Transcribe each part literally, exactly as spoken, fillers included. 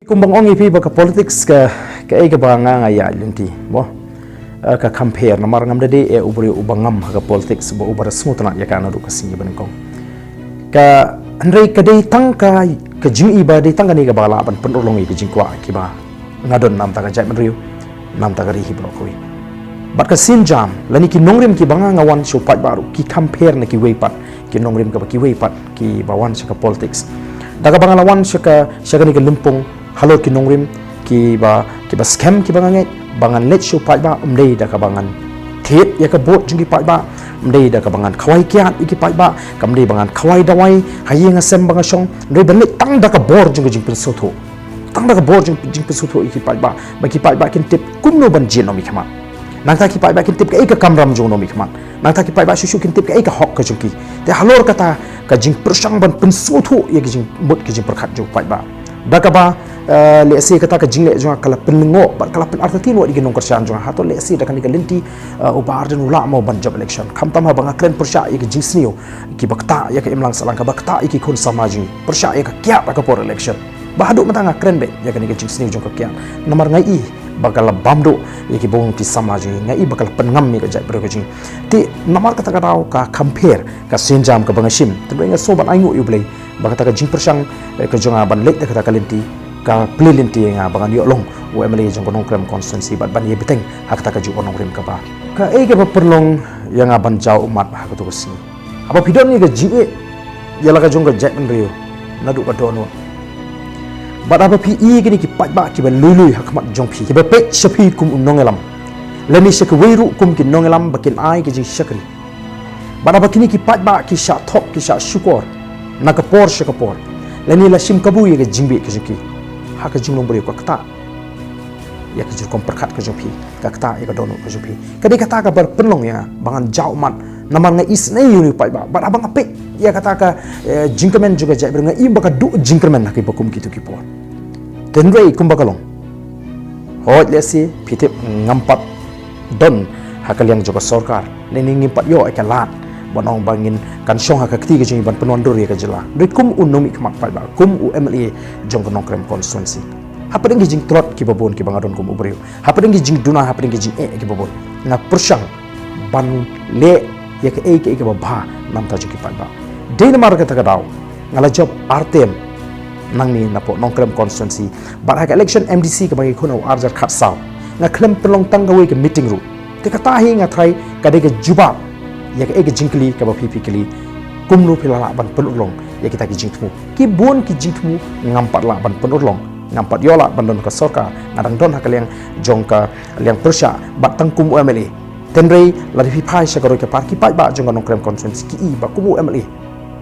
Kumba nga ong ïa phi ba ka politics ka, kaei kaba nga nga ïaid lynti, mo. Eh, ka compare namar ngam da dei eh u briew uba ngam ha ka politics, uba, uba da sngewtynnat ïa ka naduh ka sngi ba nyngkong. Ka, hynrei ka dei tang ka, ka jingïohi ba dei tang kane kaba lah ban pynurlong ïa ka jingkwah kiba nga don na ka bynta ka jaitbynriew, na ka bynta ka ri hi baroh kawei. Bad ka sienjam lane ki nongrim kiba nga nga wan sha u paidbah ruh ki compare na kiwei pat ki nongrim kaba kiwei pat kiba wan sha ka politics. Da kaba nga la wan sha ka, sha kane ka lympung halor ki nongrim kiba, kiba skhem kiba nga ngeit, ba ngan leit sha u paidbah ym dei da kaba ngan thied ïa ka vote jong ki paidbah, ym dei da kaba ngan khawai kiad ïa ki paidbah, kam dei ba ngan khawai dawai ha ïing ha sem ba nga shong, hynrei ban leit tang da ka bor jong ka jingpynsngewthuh. Tang da ka bor jong, jingpynsngewthuh ïa ki paidbah, ba ki paidbah kin tip kumno ban jin ym ïa khmat. Nangta ki paidbah kin tip kaei ka kamram jong u nongmihkhmat. Nangta ki paidbah shuh shuh kin tip kaei ka hok ka jong ki. Te halor kata ka jingpyrshang ban pynsngewthuh ïa ka jingmut ka jingpyrkhat jong u paidbah. Da kaba, eh, lehse kata ka jingleh jong nga ka la pynlyngngoh bad ka la pynartatien wat ïa ki nongkyrshan jong nga. Hato lehse da kane ka lynti, eh, u Bah Ardent u lah mo ban jop election. Khamtam haba nga kren pyrshah ïa ka jingsniew kiba ktah ïa ka imlang sahlang, kaba ktah ïa ki khun samla jong ngi, pyrshah ïa ka kiad ha ka por election. Ba haduh mynta nga kren beit ïa kane ka jingsniew jong ka kiad. Namar nga i ba ka la bam duh ïa ki bun ki samla jong ngi, nga i ba ka la pynngam ïa ka jaitbynriew ka jong ngi. Te namar kata ka daw ka compare ka sienjam kaba nga shim, te nga sngew ban ainguh ïa U Blei ba kata ka jingpyrshang, eh, ka jong nga ban leit da kata ka lynti ka plie lynti ïa nga ba ngan ïoh long u M L A jong ka Nongkrem constituency bad ban ïa bteng ha kata ka jingong nongrim kaba, kaei kaba pynlong ïa nga ban jaw ummat ha kato ka sngi. Haba phi don ïa ka jingeh ïa la ka jong ka jaitbynriew naduh ka dohnud, bad haba phi i kine ki paidbah kiba lui lui ha khmat jong phi, kiba peit sha phi kum u nongïalam, lane sha kiwei ruh kum ki nongïalam ba kin ai ka jingshakri, bad haba kine ki paidbah ki shah thok ki shah shukor na ka por sha ka por, lane la shim kabu ïa ka jingbieit ka jong ki, ha ka jinglong briew ka ktah ïa ka jingkhum pyrkhat ka jong phi, ka ktah ïa ka dohnud ka jong phi. Ka dei kata kaba pynlong ïa nga ba ngan jaw ummat, namar nga isynei ïa une u paidbah. Bad haba nga peit ïa kata ka, eh, jingkyrmen jong ka jaitbynriew, nga i ba ka duh jingkyrmen ha kiba kum kito ki por. Te hynrei kumba ka long, hooid lehse phi tip ngam pat don ha ka liang jong ka sorkar, lane ngim pat ïoh ïa ka lad ban ong ba ngin kan shong ha ka kti ka jong ngi ban pynwandur ïa ka jylla. Hynrei kum u nongmihkhmat paidbah, kum u M L A jong ka Nongkrem constituency, hapdeng ki jingtlot kiba bun kiba nga don kum u briew, hapdeng ki jingduna, hapdeng ki jingeh kiba bun, nga pyrshang ban leh ïa kaei kaei kaba bha na ka bynta jong ki paidbah. Dei namar kata ka daw nga la jop ar term nangne napoh Nongkrem constituency, bad ha ka election M D C kaba ngi khun ha u arhajar khatsaw, nga khlem pynlong tang kawei ka meeting ruh. Te kata hi nga tharai ka dei ka jubab ïa kaei ka jingkylli kaba phi phi kylli, kumno phi la lah ban pynurlong ïa kita ki jingthmu. Ki bun ki jingthmu ngam pat lah ban pynurlong, ngam pat ïoh lad ban don ka sorkar, nga dang don ha ka liang jong ka liang pyrshah bad tang kum u M L A. Te hynrei lada phi phai sha ka roi ka par, ki paidbah jong ka Nongkrem constituency ki i ba kum u M L A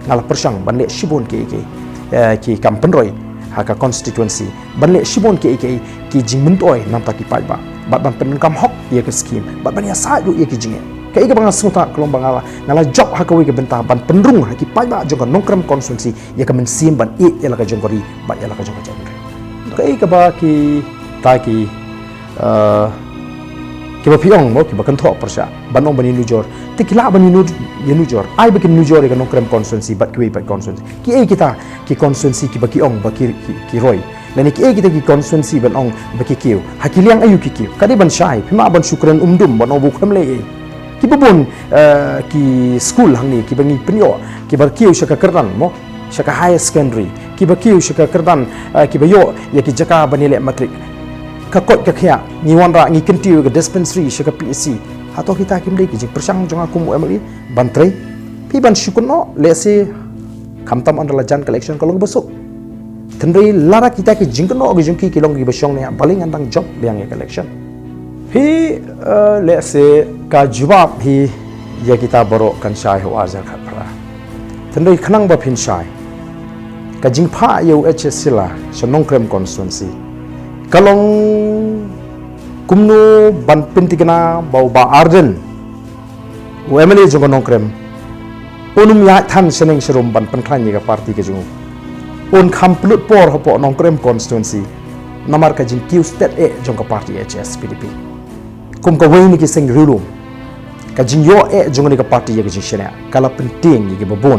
nga la pyrshang ban leh shibun kiei kiei, eh, ki kam pynroi ha ka constituency, ban leh shibun kiei kiei ki jingmyntoi na ka bynta ki paidbah, bad ban pyndonkam hok ïa ka scheme, bad ban ïasaid ruh ïa ki jingeh. Kaei kaba nga sngewtynnat ka long ba nga la, nga la jop ha kawei ka bynta ban pynrung ha ki paidbah jong ka Nongkrem constituency ïa ka mynsiem ban ïeit ïa la ka jong ka ri bad ïa la ka jong ka jaitbynriew. Kaei kaba kita ki, eh, kiba phi ong mo, kiba kynthoh pyrshah ban ong ban ïanujor, te ki lah ban ïanu-, ïanujor. Ai ba kin nujor ïa ka Nongkrem constituency bad kiwei pat constituency. Kiei kita ki constituency kiba ki ong ba ki, ki, ki roi, lane kiei kita ki constituency ban ong ba ki kiew? Ha ki liang aïu ki kiew? Ka dei ban shai, phim lah ban shu kren umdum ban ong ba u khlem leh ei. Kiba bun, eh, ki skul hangne kiba ngi pynïoh, kiba kiew sha ka kyrdan mo, sha ka higher secondary, kiba kiew sha ka kyrdan, eh, kiba ïoh ïa ki jaka ban ïaleh matrik. Ka koit ka khiah, ngi wanrah, ngi kyntiew ïa ka dispensary sha ka P H C. Hato kita kim dei ki jingpyrshang jong nga kum u M L A ban trei? Phi ban shu kynnoh, lehse khamtam ynda la jan ka election ka long ba suk. Te hynrei lada kita ki jingkynnoh ki jong ki ki long kiba shong ne, balei ngan dang jop biang ïa ka election? Phi, eh, lehse ka jubab hi ïa kita baroh kan shai ha u arhajar khatphra. Te hynrei khnang ba phin shai, ka jingphah ïa u H S Shylla sha Nongkrem constituency ka long kumno ban pyntikna ba u Bah Ardent, u M L A jong ka Nongkrem, un ym ïaid than shaneng sharum ban pynkhlaiñ ïa ka party ka jong u. Un kham pynlut por hapoh Nongkrem constituency namar ka jingkiew stet eh jong ka party H S P D P. Kum kawei na ki seng riewlum, ka jingïoh eh jong kane ka party ïa ka jingshaniah ka la pyntieng ïa kiba bun